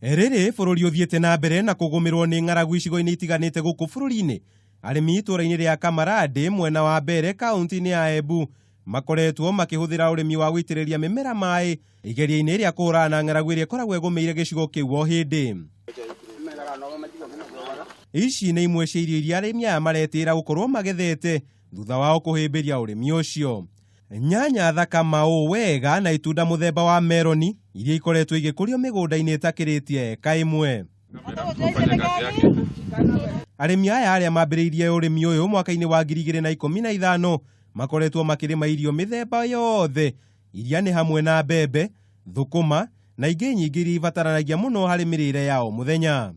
Rĩrĩ bũrũri ũthiĩte na mbere na kũgũmĩrwo nĩ ng'aragu icigo-inĩ itiganĩte gũkũ bũrũri-inĩ, arĩmi itũũra-inĩ rĩa Kamarandĩ mwena wa Mbere kaunti-inĩ ya Embu makoretwo makĩhũthĩra ũrĩmi wa gũitĩrĩria mĩmera maĩ igeria-inĩ rĩa kũhũrana na ng'aragu ĩrĩa ĩkoragwo ĩgũmĩire gĩcigo kĩu o hĩndĩ. Ici nĩ imwe cia irio iria arĩmi aya maretĩĩra gũkorwo magethete thutha wao kũhĩmbĩria ũrĩmi ũcio. Nyanya thaka maũ wega na itunda mũthemba wa meroni iria ikoretwo igĩkũrio mĩgũnda-inĩ ĩtakĩrĩtie eka ĩmwe. Arĩmi aya arĩa mambĩrĩirie ũrĩmi ũyũ mwaka-inĩ wa 2015 makoretwo makĩrĩma irio mĩthemba yothe iria nĩ hamwe na mbembe, thũkũma na ingĩ nyingĩ iria ibataranagia mũno harĩ mĩrĩre ya o mũthenya.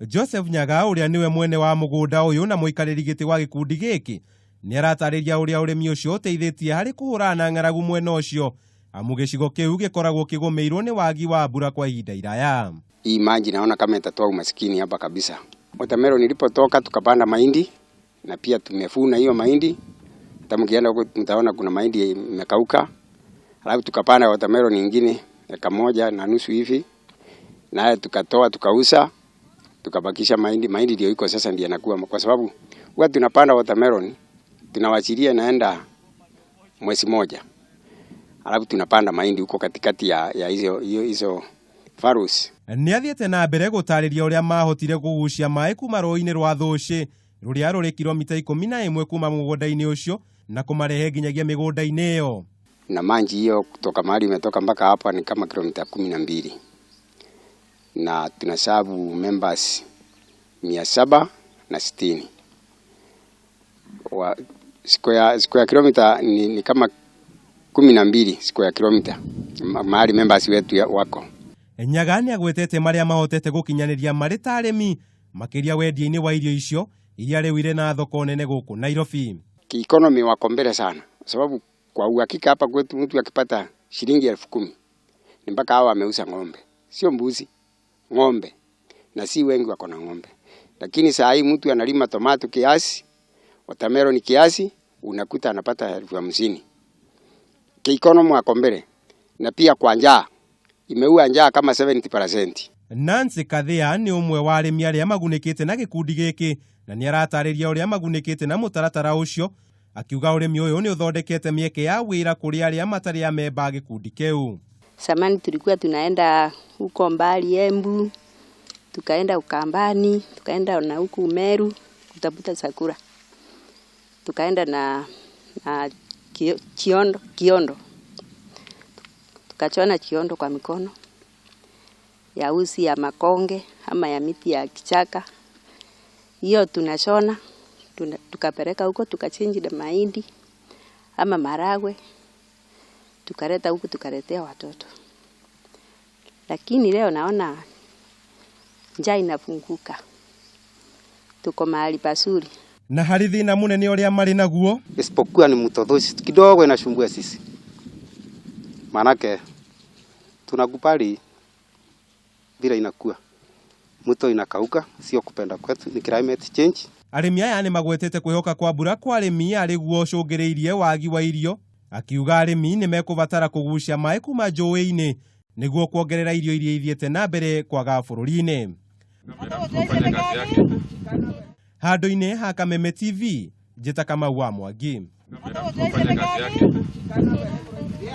Joseph Nyaga ũrĩa nĩwe mwene wa mũgũnda ũyũ na mũikarĩri gĩtĩ wa gĩkundi gĩkĩ nĩ aratarĩria ũrĩa ũrĩmi ũcio ũteithĩtie harĩ kũhũrana na ng'aragu mwena ũcio amu gĩcigo kĩu gĩkoragwo kĩgũmĩirwo nĩ wagi wa mbura kwa ihinda iraya. Hii maji naona kama itatoa umasikini hapa kabisa. Watermelon ilipotoka tukapanda mahindi na pia tumevuna hiyo mahindi. Hata mkienda huko mtaona kuna mahindi imekauka. Alafu tukapanda watermelon nyingine eka 1.5 hivi. Naye tukatoa tukauza, tukabakisha mahindi. Mahindi ndio iko sasa ndio yanakuwa, kwa sababu huwa tunapanda watermelon tunawachilia naenda mwezi moja. Alafu tunapanda mahindi huko katikati ya hizo furrows. Nĩ athiĩte na mbere gũtarĩria ũrĩa mahotire kũgucia maĩ kuma rũĩ-inĩ rwa Thũci rũrĩa rũrĩ kilomita 11 kuma mũgũnda-inĩ ũcio na kũmarehe nginyagia mĩgũnda-inĩ ĩyo. Na maji hiyo kutoka mahali imetoka mpaka hapa ni kama kilomita 12. Na tunaserve members 760. Wa square kilomita ni kama 12 square kilomita mahali members wetu wako. Nyaga nĩ agwetete marĩa mahotete gũkinyanĩria marĩ ta arĩmi makĩria wendia-inĩ wa irio icio iria rĩu irĩ na thoko nene gũkũ Nairobi. Kieconomy wako mbele sana, sababu kwa uhakika hapa kwetu mtu akipata shilingi 10,000 ni mpaka hawa wameuza ng'ombe, sio mbuzi, ng'ombe, na si wengi wako na ng'ombe. Lakini saa hii mtu analima tomato kiasi, watermelon kiasi, unakuta anapata 50,000. Kieconomy wako mbele, na pia kwa njaa imeua njaa kama 70%. Nancy Kathia nĩ ũmwe wa arĩmi arĩa magunĩkĩte na gĩkundi gĩkĩ na nĩ aratarĩria ũrĩa magunĩkĩte na mũtaratara ũcio, akiuga ũrĩmi ũyũ nĩ ũthondekete mĩeke ya wĩra kũrĩ arĩa matarĩ amemba a gĩkundi kĩu. Zamani tulikuwa tunaenda huko mbali Embu, tukaenda Ukambani, tukaenda na huku Meru kutafuta chakula. Tukaenda na kiondo. Tukachona kiondo kwa mikono ya uzi ya makonge ama ya miti ya kichaka. Hiyo tunashona, tukapeleka huko, tukachange na mahindi ama maragwe, tukaleta huku tukaletea watoto. Lakini leo naona njaa inafunguka. Tuko mahali pazuri. Na harĩ thĩna mũnene ũrĩa marĩ naguo, isipokuwa ni mtothosi kidogo inashumbua sisi. Manake tunakubali bila inakuwa mto inakauka, sio kupenda kwetu, ni climate change. Arĩmi aya nĩ magwetete kwĩhoka kwa mbura kwa arĩmi arĩ guo ũcũngĩrĩirie wagi wa irio, akiuga arĩmi nĩ mekũbatara kũgucia maĩ kuma njũĩ-inĩ nĩguo kuongerera irio iria ithiĩte na mbere kwaga bũrũri-inĩ. Handũ-inĩ ha Kameme TV, njĩta Kamau wa Mwangi.